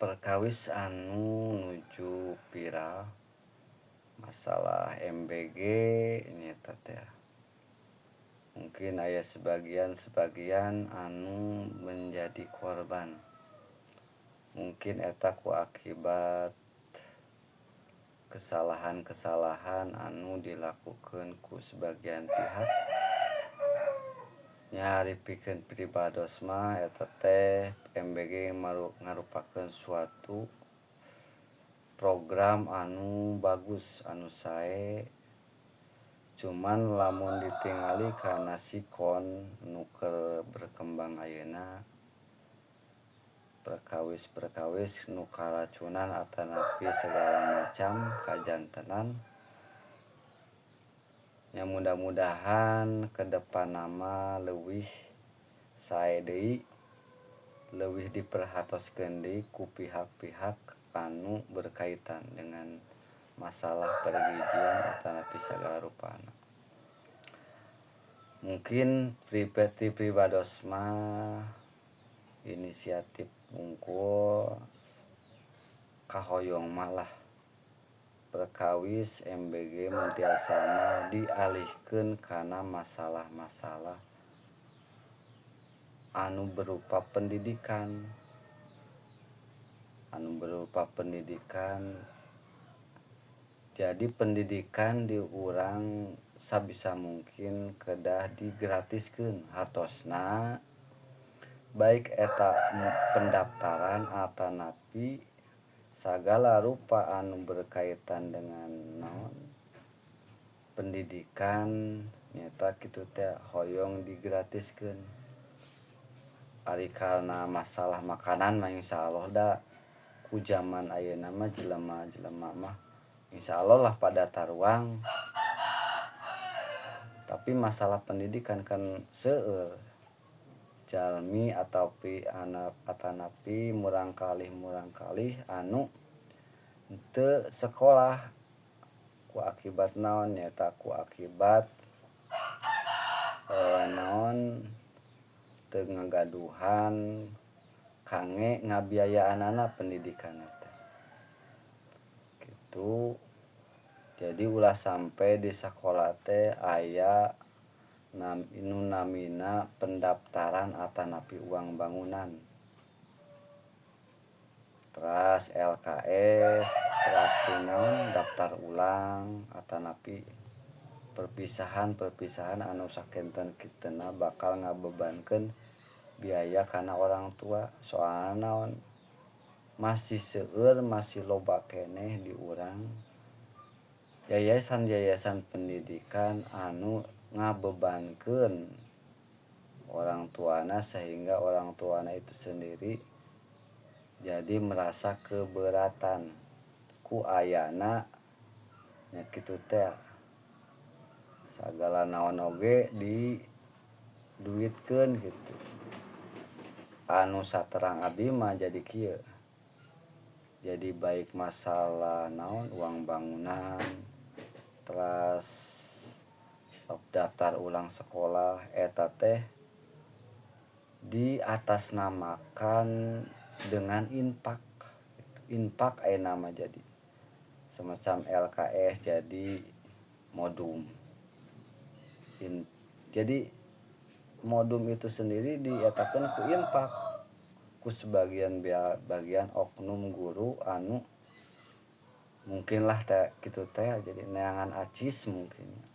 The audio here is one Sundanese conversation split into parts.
Perkawis anu nuju viral masalah MBG nyaeta teh mungkin aya sebagian-sebagian anu menjadi korban. Mungkin eta ku akibat kesalahan-kesalahan anu dilakukeun ku sebagian pihak. Nya ari pikeun pribados mah eta teh MBG ngarupakeun suatu program anu bagus, anu sae, cuman lamun ditingali kana sikon nu keur berkembang ayeuna, perkawis-perkawis nu karacunan atanapi segala macam kajantenan nya. Mudah-mudahan ke depanna mah leuwih sae deui, leuwih diperhatoskeun deui ku pihak-pihak anu berkaitan dengan masalah pergizian atanapi sagala rupana. Mungkin ti pribados mah inisiatif wungkul kahoyong mah lah perkawis MBG mun tiasa mah dialihkeun kana masalah-masalah anu berupa pendidikan, anu berupa pendidikan. Jadi pendidikan di urang sabisa mungkin kedah digratiskeun hartosna, baik eta pendaftaran atanapi sagala rupa anu berkaitan dengan naon, pendidikan nyaeta kitu teh hoyong digratiskeun. Ari kana masalah makanan mah insyaallah da ku jaman ayeuna mah jelema-jelema mah insyaallah lah pada taruang. Tapi masalah pendidikan kan seueur jalmi atapi anak atanapi murangkalih-murangkalih anu teu sekolah ku akibat naon, nyaeta ku akibat naon, teu ngagaduhan kangge ngabiayaanana pendidikanna teh kitu. Jadi ulah sampe di sakola teh aya nu namina pendaftaran atanapi uang bangunan, teras LKS, teras naon, daftar ulang atanapi perpisahan-perpisahan anu sakinten-kintenna bakal ngabebankeun biaya kana orang tua. Soalna naon, masih seueur, masih loba keneh di urang yayasan-yayasan pendidikan anu ngabebankeun orang tuana sehingga orang tuana itu sendiri jadi merasa keberatan ku ayana nya kitu teh, sagala naon oge diduitkeun kitu. Anu saterang abdi mah jadi kieu, jadi baik masalah naon, uang bangunan, teras daftar ulang sekolah, eta teh diatasnamakan dengan infak. Infak ayeuna mah jadi semacam LKS, jadi modum. Jadi modum itu sendiri dietakeun ku infak ku sebagian bagian oknum guru anu mungkinlah teh kitu teh, jadi neangan acis mungkin.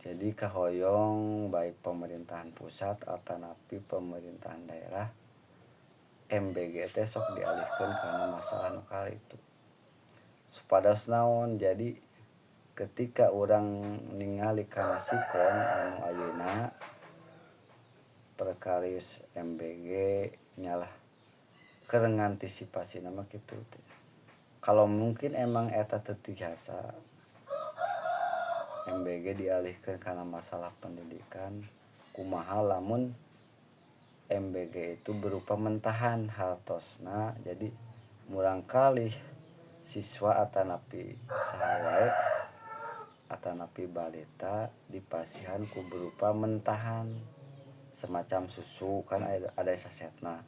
Jadi kahoyong baik pemerintahan pusat atanapi pemerintahan daerah, MBG teh sok dialihkeun kana masalah nu kitu supados naon, jadi ketika urang ningali kana sikon anu ayeuna perkawis MBG nya lah, keur ngantisipasina mah kitu teh. Kalau mungkin emang eta teu tiasa MBG dialihkeun kana masalah pendidikan, kumaha lamun MBG itu berupa mentahan hartosna? Jadi murangkalih siswa atanapi saha wae atanapi balita dipasihan ku berupa mentahan semacam susu, kan ada sasetna.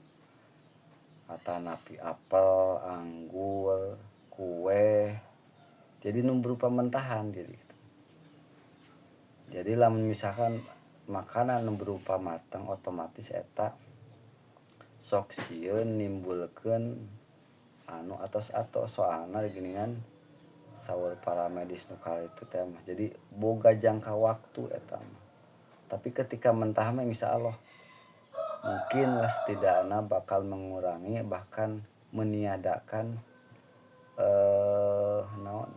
Atanapi apel, anggur, kue, jadi nu berupa mentahan jadi gitu. Jadi lamun misalkan makanan nu berupa matang, otomatis eta sok sieun nimbulkeun anu atos-atos, soalna geuningan saur para medis nu itu teh mah. Jadi boga jangka waktu eta mah. Tapi ketika mentah mah insya Allah mungkin lah setidaknya bakal mengurangi, bahkan meniadakan naon,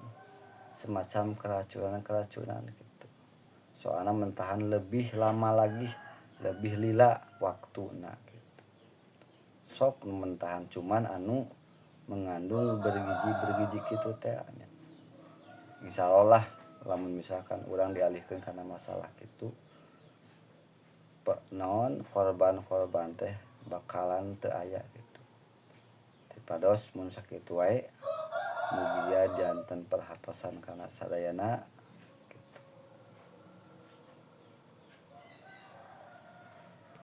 semacam keracunan-keracunan gitu, soalnya mentahan lebih lama lagi, lebih lila waktuna gitu. Sok mentahan cuman anu mengandung bergizi bergizi gitu teh nya. Insya Allah lah, lamun misalkan urang dialihkan karena masalah gitu, naon, korban-korban teh bakalan teu aya gitu. Pados mun sakitu wae, mugia janten perhatosan kana sadayana.